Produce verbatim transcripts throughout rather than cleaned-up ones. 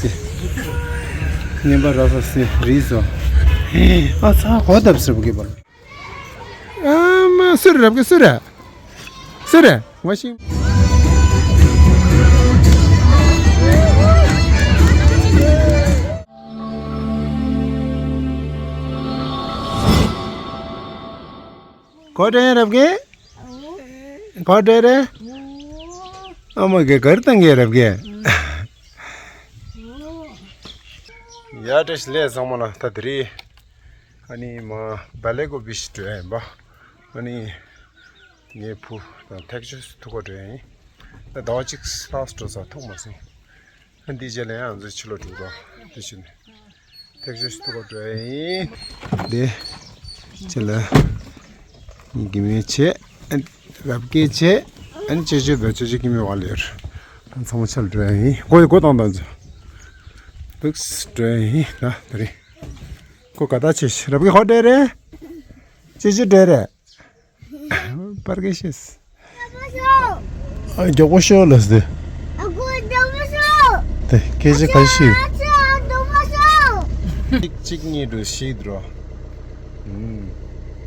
ངན་པ་ར་ས་སི་རི་སོ། ཨ་ཚ་གོ་ཐབས་སུ་གི་བར། ཨ་མ་སུ་ར་རབ་གི་སུ་ར། སུ་ར། ང་ཤི། གོ་དྲན་རབ་གི། གོ་དྲན་རེ། ཨ་མ་གི་གར་བཏང་གི་རབ་གི། ཡ་བཀྲ་ཤིས་བདེ་ལེགས་ཚང་མ་ལ། ད་དེ་རིང་ཨ་ནི་མ་བ་ལེ་གོ་བི་ཞིག་འགྲོ་ཡ་ཡིན་པ། ཨ་ནི་ངའི་བུ་དང་ཐེག་ཆོས་ཐུག་ག་འགྲོ་ཡ་ཡིན། ད་ཟླ་བ་གཅིག་ལྷག་འགྲོ་ས་ཐུག་མ་སོང་། ཨ་འདི་རྗེས་ལ་ཡང་ང་ཚོའི་ཕྱི་ལོགས་འགྲོ་དང་དེ་བཞིན་ཐེག་ཆོས་ཐུག་ག་འགྲོ་ཡ་ཡིན། དེ་རྗེས་ལ་ངའི་གི་མེ་ཆེ། རབ་སྐད་ཆེ། ཨ་ནི་ཅེ་ཅེ་དང་ཅེ་ཅེ་གི་མེ་བ་ལེར། ཚང་མ་ཆ་ལ་འགྲོ་ཡ་ཡིན། སྒོ་སྒོ་བཏང་བཏང་ཚོ། འདུག་འགྲོ་ཡ་ཡིན་ད་དེ་རིང་། ཁོ་ག་ད་ཆེ་ཤི་རབ་ཀྱི་ཧོ་འདྲེ་རེད། ཅི་ཅི་འདྲེ་རེད། པར་གི་ཤེས། ཨ་མགྱོགས་པོ་ཤོག་ལ་སྟེ། དེ་སྐད་ཆ་ག་ཤི། གཅིག་གཉིས་འགྲོ་ཤི་འགྲོ།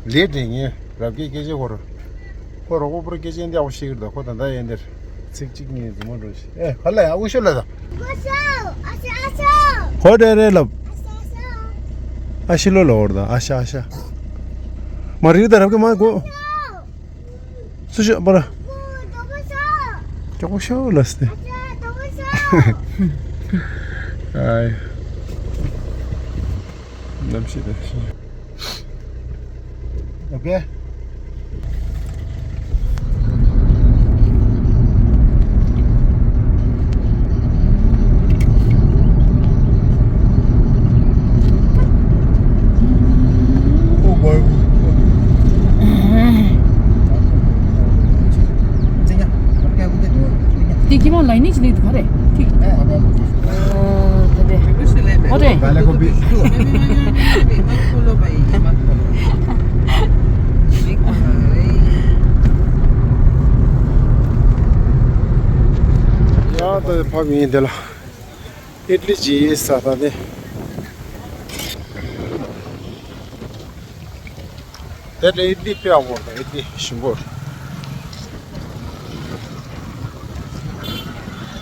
ལས་དེ་ངས་རབ་ཀྱི་སྐད་ཆ་གོ་ར། ཁོ་རོགས་པོ་པུར་སྐད་ཆ་འདི་ཨའོ་ཤེས་ཀྱི་རེད། ཁོ་ད་ལྟ་ཡན་དེར་ཚིག་གཅིག་གཉིས་རྫུན་མ་འགྲོ་ཤི། ཨེ་ཧ་ལ་ཡ་ཨུ་ཤོ་ལ་ད། ཧོ་རེ་རེ་ལབ། ཨ་ཤི་ལོ་ལ་འོར་ད་ཨ་ཤ་ཨ་ཤ། མ་རིག་ད་རབ་ཀྱི་མ་གོ། སུ་ཤོ་པ་ར། ཀྱོག་ཤོ་ལ་སྟེ། ཨའི། གནམ་གཤིས་དང་ཤིང་། ཨོ་ཀེ། དེ་ཁྱི་མོ་ལ་ནི་ཅི་ལེགས་འདུག་ག་རེད། ཐིག་ཨོ་དེ་རེད། ཧོ་རེད། ཡ་ད་ཕབ་ཡིན་དེ་ལ། ཨིད་ལི་ཇི་ས་ད་དེ། དེ་ལས་ཨིད་ལི་དཔེ་ཡག་པོ་རེད། ཨིད་ལི་ཞིམ་པོ་རེད།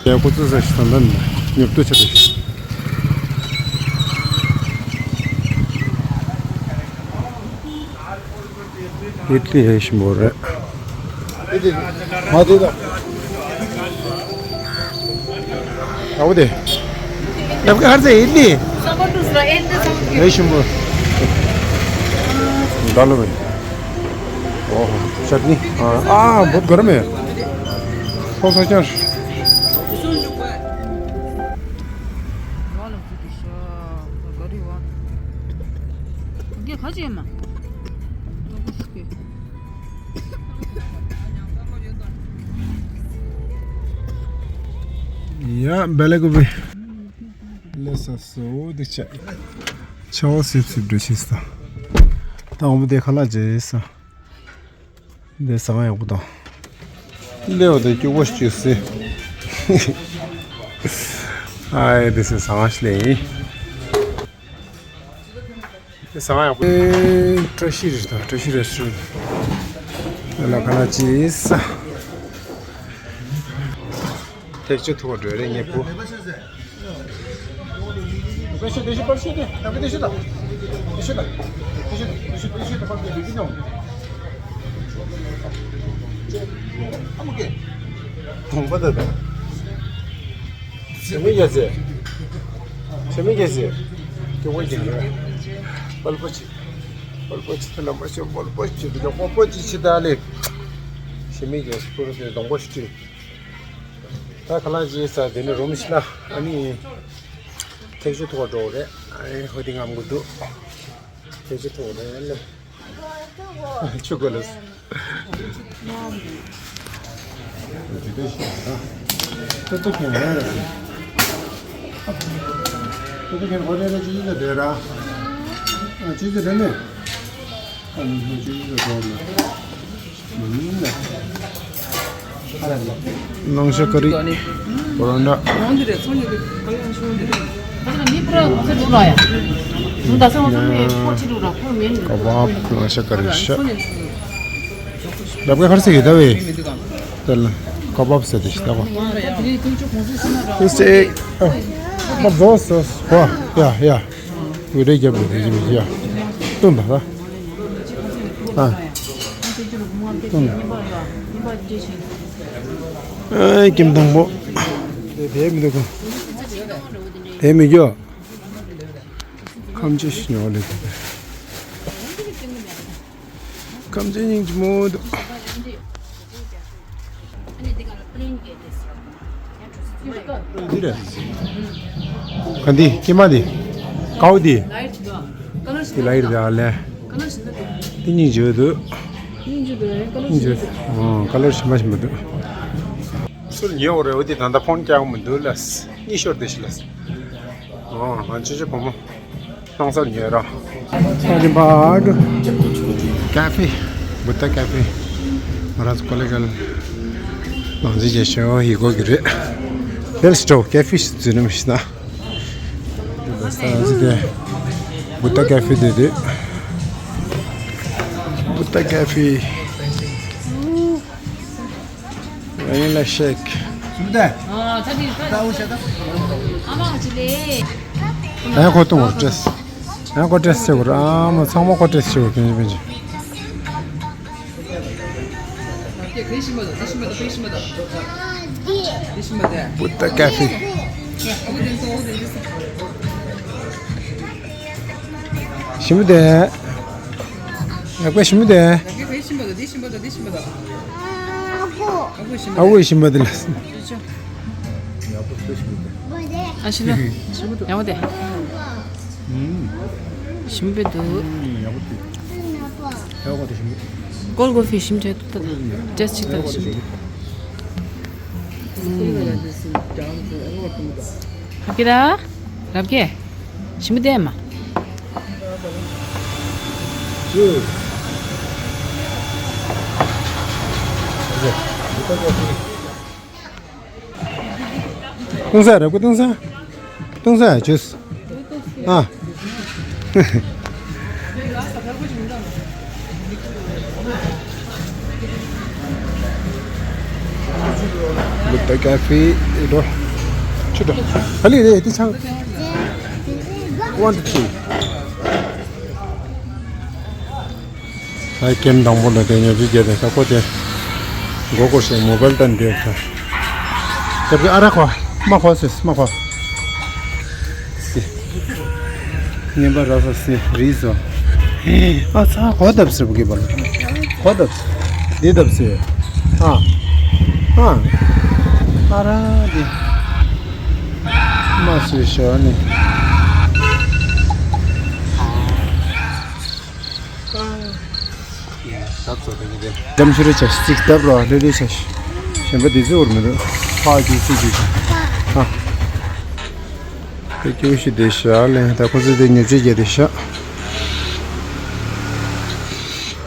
ཡ་ཁོ་ཚོ་ས་ཞིག་ད་ལྟ་ཉོབ་ཏོ་ཆགས་རེད། ཨིད་ལི་ཧེ་ཞིམ་པོ་རེད། ཨིད་ལི་མ་དེ་ད། ཨ་བོ་དེ། ཡབ་ཀྱི་ཧར་ཚེ་ཨིད་ལི། ཧེ་ཞིམ་པོ། ད་ལོ་བས། ཨོ་ཧོ་ཅཊ་ནི། ཨ་ཨ་བོད་གར་མེ། ཁོ་ས་ཅར། ག་ཅི་ཡིན་ན། ཡ་བེ་ལེ་ཀུ་བི། ལེ་ས་སོ་དེ་ཆ། ཆ་བ་སིབ་སིབ་འདྲ་ཤེས་ས། ད་འོ་མ་དེ་ཁ་ལག་བྱེད་ས། འདི་ཟ་ཁང་ཡག་པོ་དང་། ལེའོ་དེ་སྐྱུག་པ་ཞིག་ཟེར། ཨ་ཡེ་དེ་སེ་ཟ་ཁང་ཞིག་ལས་ཡིན། དེ་ཟ་ཁང་ཡག་པོ། ཨེ་བཀྲ་ཤིས་རེད་ད། བཀྲ་ཤིས་རེ་སུ་རེད། ལ་ཁ་ལག་ཅིག་ཟ། ཐེག་ཆོས་ཐུག་པ་འགྲོ་རེད་ངའི་བུ། གྲོང་པ་ད་ད། ཞི་མི་རྒྱ་ཟེ། ཞི་མི་རྒྱ་ཟེ། སྐྱོ་བོ་ཅིག་རེད། པལ་པོ་ཅིག་པལ་པོ་ཅིག་ལམ་པ་ཅིག་པལ་པོ་ཅིག་ད་པོ་པོ་ཅིག་ཅི་ད་ལེ། ཞི་མི་རྒྱ་སྐུ་རུ་དེ་སྡོང་པོ་ཞིག་ད་ཁ་ལག་ཅིག་ས་དེ་ནི་རུམ་ཞིག་ལ་ཨ་ནི། ཐེག་ཆོས་ཐུག་པ་འགྲོ་རེད། ཨ་ནི་ཧོ་དི་ངམ་གུ་འདུག་ཐེག་ཆོས་ཐུག་པ་རེད་ལེ། ཆུ་གོ་ལེ། ཏོ་ཏོ་ཁེན་ར་ར། ཏོ་ཏོ་ཁེན་ཧོ་དི་ར་ཅི་ཅི་ད་དེ་ར། ཨ་ཅི་ཅི་རེད་ནི། ཨ་ནི་ཅི་ཅི་ད་དེ་ར། མ་ནི་ལ། ནང་ཤ་ཀ་རི། པ་རོན་ཊ། ཀ་བབ། ནང་ཤ་ཀ་རི་ཤ། ལབ་ཀ་ཁར་སི་གི་ད་བས། དེ་ལ་ཀ་བབ་ཟེར་དེ་ཤ་ད་གོ། ཨུ་སེ། མ་བཟོ་སོ་སོ། ཡ་ཡ། བི་ཌིའོ་རྒྱབ་རེད་དེ་ཅི་མི་ཡ། སྟོན་པ་ད། ཨ། སྟོན། ཨེ་ཀེམ་དང་པོ། དེ་དེ་མི་འདུག་གོ། དེ་མི་འགྱོ། ཁམ་ཆེ་ཤི་ཉོ་ལེ། ཁམ་ཆེ་སྙིང་རྗེ་མོ་འདུག་འདི་རེད། ག་འདི་ཀྱེ་མ་འདི། ཀའོ་འདི། འདི་ལ་ཡིར་འདི་ཨ་ལེ། འདི་སྙིང་རྗེ་འདུག་སྙིང་རྗེ། ཨོ་ཀ་ལར་ཞིམ་པ་ཞིམ་པ་འདུག་སུ་ཉོ་རེ་འོ་དེ་ད་ལྟ་ཕོན་རྒྱག་མི་འདུག་ལ། གཉིད་ཤོར་དེ་ཤི་ལ། ཨོ་ང་ཆུ་ཆུ་བུ་མོ། སྣང་ས་ཉོས་ར། ཨ་རི་བར་ཀ་ཧྥེ། བུ་ཏ་ཀ་ཧྥེ། ང་རང་ཚོ་ཀོ་ལེ་གལ། ནང་འཛིན་བྱེད་ཤོག་ཡི་གོ་གི་རེད། དེལ་སི་ཏོ་ཀ་ཧྥེ་ཞིག་འཛུལ་ནམ་ཞིག་ན། བུ་ཏ་ཀ་ཧྥེ་དེ་རེད། བུ་ཏ་ཀ་ཧྥེ། ཝ་ནི་ལ་ཤེག་ཨ་ཁོ་ཏོ་བོར་ཏྲེས། ཨ་ཁོ་ཏྲེས་ཆེ་བོར། ཨ་མ་ཚང་མ་ཁོ་ཏྲེས་ཆེ་བོར་གན་ཡིན་པན་ཅི། བུ་ཏ་ཀ་ཧྥེ། ཞིམ་པོ་དེ། ཡག་པོ་ཞིམ་པོ་དེ། ཨ་ཝེ་ཞིམ་པོ་དེ་ལ། ཨ་ཤི་ལ། ཡག་པོ་དེ། ཞིམ་པོ་འདུག་ཀོལ་ཀོ་ཕི་ཞིམ་དྲགས་འདུག་ཏེས་ཅིག་ད་ཞིམ་འདུག་ཧ་གི་ར། རབ་གེ། ཞིམ་པོ་བསྡད་མ། ཏུང་ས་རབ་གེ་ཏུང་ས། ཏུང་ས་ཇུས། ཨ། བུ་ཏ་ཀ་ཧྥེ་འགྲོ། ཆུ་འགྲོ། ཨ་ལི་རེད་དེ་ཆང་། One, two, three. ད་ཀེམ་དང་པོ་ལ་དེ་ཉོ་རྒྱུ་བརྒྱབ་པའི་ཁ་ཁོ་དེ། མགོ་སྐོར་ཞིག་མོ་བལ་བཏང་བསྡད་ཁ། སྐབས་ཀྱི་ཨ་ར་ཁོ། མ་ཁོ་སི་མ་ཁོ། སི། ངན་པ་ར་ས་སི་རི་སོ། ཨ་ཚ་གོ་བརྡབ་སི་བུ་གི་བལ། གོ་བརྡབ་སི། འདི་བརྡབ་སི། ཨ། ཨ། ཨ་ར་འདི། མ་སུའི་ཤོ་ནི། ཨ། ལྕམ་ཤུ་རེ་ཆ་ཤིག་བརྡབ་རོགས་ལྷོད་ལྷོད་ཆ་ཤིག་གཞན་པ་དེ་ཚོ་འོར་མི་འདུག་ཕ་རྒྱུག་ཚིག་རྒྱུག་ཨ། དེ་སྐྱོ་ཤི་དེ་ཤ་ལེན་ད་ཁོ་ཚོ་དེ་ཉོ་ཆས་རྒྱག་དེ་ཤ།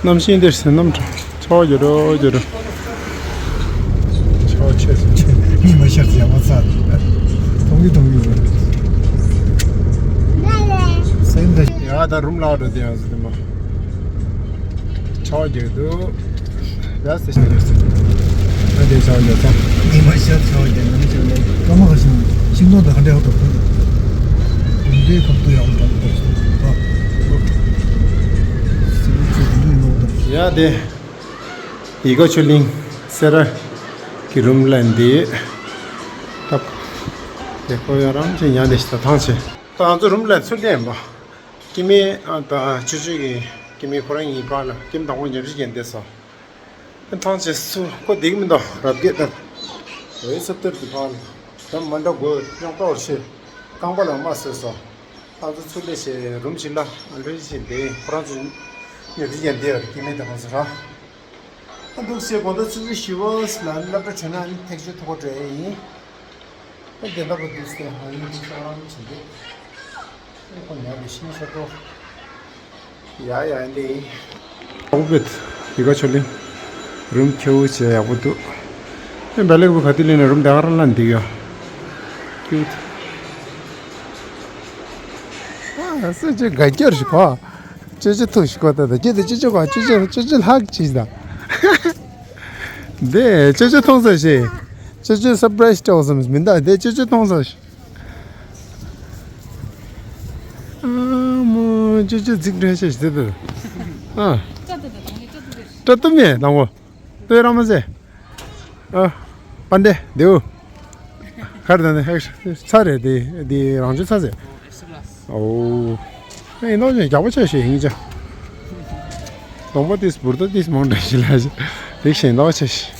གནམ་ཤིང་དེ་སེ་གནམ་གྲང་། ཆར་པ་རྒྱག་འགྲོ་རྒྱག་འགྲོ། ཆར་པ་ཆེ་སུ་ཆེ། མི་མ་ཤར་ཚེ་ཡག་པོ་ཚ། མཐོང་གི་མཐོང་གི་རེད། སེམས་ད་ཡ་ད་རུམ་ལག་འགྲོ་དེ་ཡང་ཟེར་དེ་མ། ཆར་པ་རྒྱག་འདུག་ཡ་སེ་ཤི་རེད་ཟེར། ད་དེ་ཆར་པ་རྒྱག་ཚ། མི་མ་ཤར་ཆར་པ་རྒྱག་ནམ་ཤར་ལ་སྐར་མ་ཁ་ཤིང་ཤིང་སྡོང་དང་ག་འདྲ་ཡག་པོ་འགྲོ། འདི་ཁབ་ཏུ་ཡག་པོ་འགྲོ་འདུག་ད། སེ་ལུ་ཚོ་འདི་འདྲ་ཡིན་ནོ་ད། ཡ་དེ། ཡི་གོ་ཆོས་གླིང་སེ་ར་གི་རུམ་ལེན་དེ། ད་དེ་ཁོ་ཡང་རང་ཅི་ཉན་དེ་ཤི་ད་ཐང་ཆེ། ད་ང་ཚོ་རུམ་ལེན་ཚུར་ལེན་པ། ཀི་མེ་ཨ་ད་ཆུ་ཆུ་གི་ཀི་མེ་ཁོ་རང་ཡིན་པ་ལ་ཀིམ་དང་པོ་ཉབ་ཞིག་ཡན་དེ་སོ། ཐང་ཆེ་སུ་ཁོ་འདིག་མི་འདུག་རབ་རྒྱས་ལྟར། འོད་སུ་ཏིར་དུ་ཕང་། ད་མ་འདྲ་དགོས་སྙོག་ཏོར་ཆེ། རྐང་པ་ལ་མ་སོས་སོ། ང་ཚོ་ཚུར་ལེན་བྱས་རུམ་ཞིག་ལ་ལྷོད་ཞིག་འདེ་ཁོ་རང་ཚོ་ཉོ་རྒྱུ་ཡན་དེ་ཡོད་རེད་ཀྱི་མེད་དང་ང་ཚོ་ར། ཨ་འདུག་སེ་དགོང་དག་ཆུ་ཚོད་བཞི་པ་ལ་སློབ་གྲྭ་བྱོན་ན་ཨ་ནི་ཐེག་ཆོས་ཐུག་པ་འགྲོ་ཡས་ཡིན། ཨ་དེ་འདྲ་པོ་འདུག་སེ་ཧ་ཡིན་འདུག་ས་རང་བྱེད་འདུག་ཨ་ཁོ་ཉལ་བའི་ཤིང་ཤ་ཏོ། ཡ་ཡ་འདི་ཡིན། ཨོ་བེད། ཡི་ག་ཆོ་ལིང་། རུམ་ཁྱེའུ་བྱས་ཡག་པོ་འདུག་བལ་ལེགས་བུ་ག་དུས་ལེན་ནས་རུམ་དེ་གར་ལ་འདི་ཡོད། ཀྱུ། ཨ་སེ་ཅི་ག་སྐྱོར་ཞིག་གོ། ཅི་ཅི་ཐུག་ཞིག་གོ། ད་ད་ཅི་ད་ཅི་ཅི་གོ། ཅི་ཅི་ཅི་ཅི་ལྷག་ཅི་ད། དེ་ཅི་ཅི་མཐོང་ས་ཞིག་ཅི་ཅི་སར་པ་རའི་སི་ཅོག་ཙམ་མིན་ད། དེ་ཅི་ཅི་མཐོང་ས་ཞིག་ཨ་མོ་ཅི་ཅི་རྫིག་འདྲ་ཤ་ཞིག་དེ་ད། ཨ། སྐྲ་ཏུ་མེད་དང་གོ། ལྟོས་རང་མ་ཟེ། ཨ། པན་ཏེ་དེའུ། གར་དང་ནི་ཧེག་ཚ་རེད་དེ་དེ་རང་ཆུ་ཚ་ཟེ། ཨོ། ཨེ་ནོ་ཅན་རྒྱག་པ་ཆ་ཤེས་ཡིན་ཅང་། གདོང་པ་ཏིས་འབུར་ཏོ་ཏིས་མང་འདྲ་ཞིག་ལ་ཞིག་རིག་ཤེས་ནོ་ཆ་ཤེས།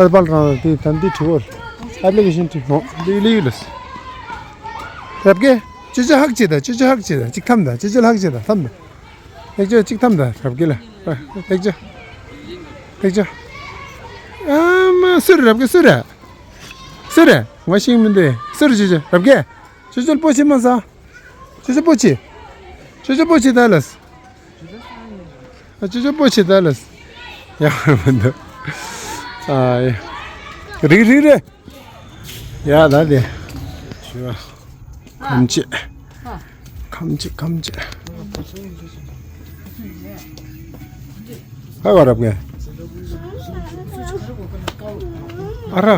ཨ་པལ་རང་དེ་ད་འདི་དྲི་བོར་ཨེབ་ལི་ཀེ་ཤན་དྲི་མོ་འདི་ལི་ཡུལ་ལ། རབ་ཀེ། ཅི་ཅི་ཧག་ཅི་ད་ཅི་ཅི་ཧག་ཅི་ད་ཅིག་ཐམ་ད་ཅི་ཅི་ལྷག་ཅི་ད་ཐམ་ད། ཐེག་ཆོད་གཅིག་ཐམ་ད་རབ་རྒྱལ་ལ། ཐེག་ཆོད། ཐེག་ཆོད། ཨ་མ་སུ་རེད་རབ་རྒྱལ་སུ་རེད། སུ་རེད་ང་ཤེས་མི་འདུག་སུ་རེད་ཅོ་ཅོ་རབ་རྒྱལ། ཅོ་ཅོ་པོ་ཆེ་མ་ཟ། ཅོ་ཅོ་པོ་ཆེ། ཅོ་ཅོ་པོ་ཆེ་ད་ལ། ཅོ་ཅོ་པོ་ཆེ་ད་ལ། ཡ་མི་འདུག་ཨ་ཡ། རིག་རིག་རེད། ཡ་ད་དེ། ཁམ་ཆེ། ཁམ་ཆེ་ཁམ་ཆེ། ཧ་ག་རབ་ངས། ཨ་ར།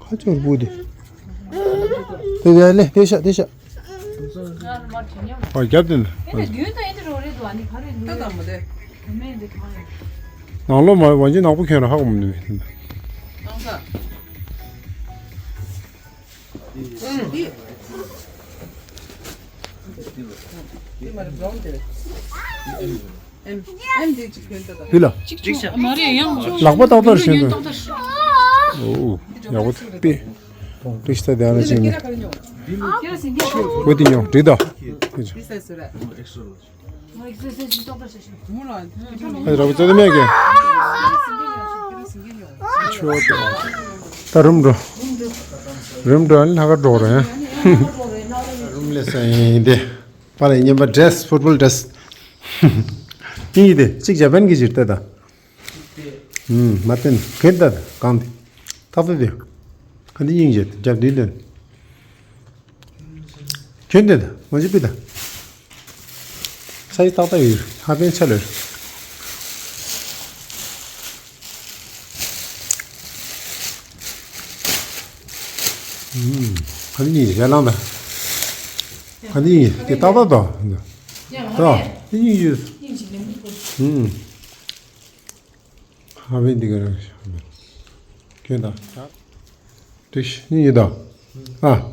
ཁ་ཅོར་བུ་དེ། དེ་དེ་ལེ་དེ་ཤ་དེ་ཤ། ཨ་རྒྱབ་དེ་ན། ནང་ལོ་མ་ཝང་ཅི་ནག་པོ་ཁྱོད་ར་ཧ་གོ་མི་འདུག་འདི་ལ། ལག་པ་ཏག་ཏག་བཞོན་འདུག་ཨོ། ཡག་པོ་པི། པི་ཤི་ཏ་དེ་ཨ་ན་ཅིག་ནི། བུ་དེ་ཉོ་འགྲིག་ད། ཨ་ར་བུ་ཙེ་དེ་མེད་གི། ཆོ་ཏོ། ད་རུམ་འགྲོ། རུམ་འགྲོ་ཨ་ནི་ལྷག་དཀར་འགྲོ་རེད། རུམ་ལས་ས་ཡིན་དེ། པ་ལ་ཉན་པ་ཌེ་རེ་སི་ཕུཊ་བོལ་ཌེ་རེ་སི། ཡིན་དེ་གཅིག་ཇ་པན་གྱི་ཇིར་ཏེ་ད། ཨུམ་མ་བསྟན་གན་ད་གང་དེ། ཏག་ཏག་དེ། ག་འདི་སྙིང་རྗེ་རྒྱབ་འདི་དོན། གན་དེ་ད་མ་ཅི་པི་ད། ས་ཡི་ཏག་ཏག་ཡོད་ཧ་པན་ཆ་ལོས། ཨུམ་ག་འདི་སྙིང་རྗེ་ལང་ད། ག་འདི་སྙིང་རྗེ་དེ་ཏག་ཏག་ད། ད་དེ་སྙིང་རྗེ། ཨུམ། ཧ་བན་འདི་ག་རང་ཤ་བན། ཁྱོད་དང་། དེ་ཤ་ནི་ཡོད་དང་། ཨ།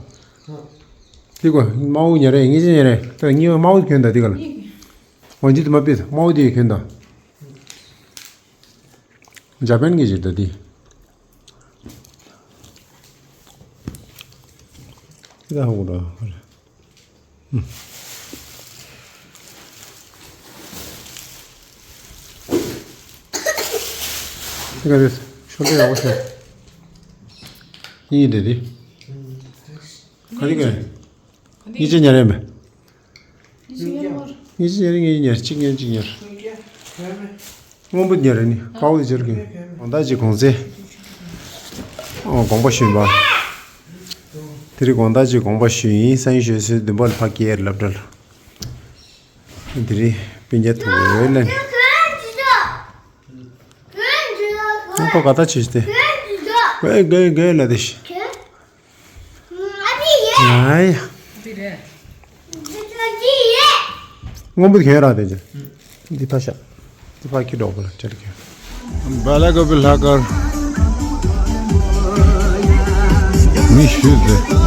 དེ་གོ་དམར་པོ་ཉལ་རེད་ངེས་ཅན་ཉལ་རེད་ད་གཉིས་པ་དམར་པོ་གྱོན་དང་དེ་ག་ལ། ཝང་ཅི་དེ་མ་པེ་དམར་པོ་དེ་གྱོན་དང་། ཇ་པན་གྱི་ཞིག་ད་དེ། དེ་ད་ཧ་གོ་ར། དེ་ག་རེད། ཤོར་ཏེ་ཡག་པོ་ཤོར། གཉིས་དེ་དེ། ག་རེ་ག་རེ། གཉིས་ཆ་ཉར་ཡ་མེད། གཉིས་ཆ་ཉར་ཡ་གཉིས་ཉར་གཅིག་ཉར་གཅིག་ཉར། སྔོན་པོ་ཉར་ནི་དཔའ་བོ་དེ་ཅར་གི་དགོང་དག་ཅིག་གོང་ཚེ། ཨོ་དགོངས་པ་ཞུས་པ། དེ་རིང་དགོང་དག་ཅིག་དགོངས་པ་ཞུས་ཡིན་སང་ཉིན་ཞོལ་སོའི་བདུན་པ་ལ་ཕ་སྐྱེལ་ལབ་འདྲ་ལ། དེ་རིང་སྤུན་ཀྱག་ཐུག་འོས་ལན། ཁོ་ག་ད་ཆེ་སྟེ། གོས་གོས་གོས་ལ་དེ་ཤི། ང་ཡ། སྔོན་པོ་གྱོན་ར་དེ་ཅི། འདི་ཕ་ཤ། འདི་ཕ་ཁྱི་འགྲོགས་པ་ལ་ཅར་གྱོན། བ་ལ་གོ་བི་ལྷ་དཀར། མི་ཤུལ་དེ།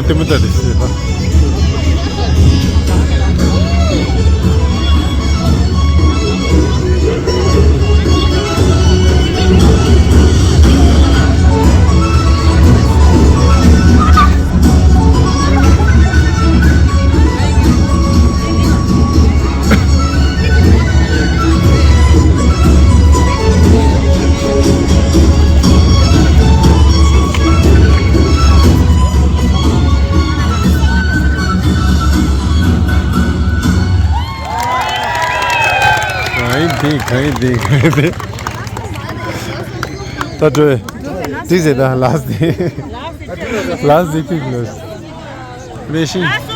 ལྟད་མོ་ལྟ་དེ་ཟེར་བ། གང་ཡིན་དེ་གང་ཡིན་དེ་གང་ཡིན་དེ། ད་འགྲོ། འགྲིག་ཟེར་ད་ལགས་ཏེ། ལགས་ཏེ་ཕིག་ལོས། ལེ་ཤིང་།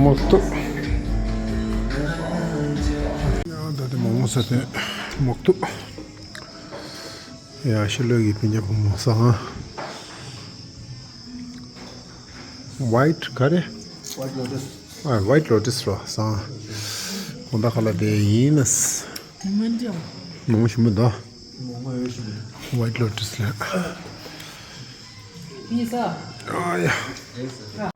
མོག་ཏུ། ཡ་ད་དེ་མོག་མོག་ས་དེ་མོག་ཏུ། ཡ་ཤི་ལོ་གི་པིན་ཇ་བུ་མོ་ས་ཧ། ཝའིཊ་ག་རེ། ཝའིཊ་ལོ་ཊིས། ཨ་ཝའིཊ་ལོ་ཊིས་རོ་ས་ཧ། གོང་ད་ཁ་ལ་དེ་ཡིན་ནས། མོག་ཞིམ་པོ་འདུག་ཝའིཊ་ལོ་ཊིས་ལ། ཨ་ཡ།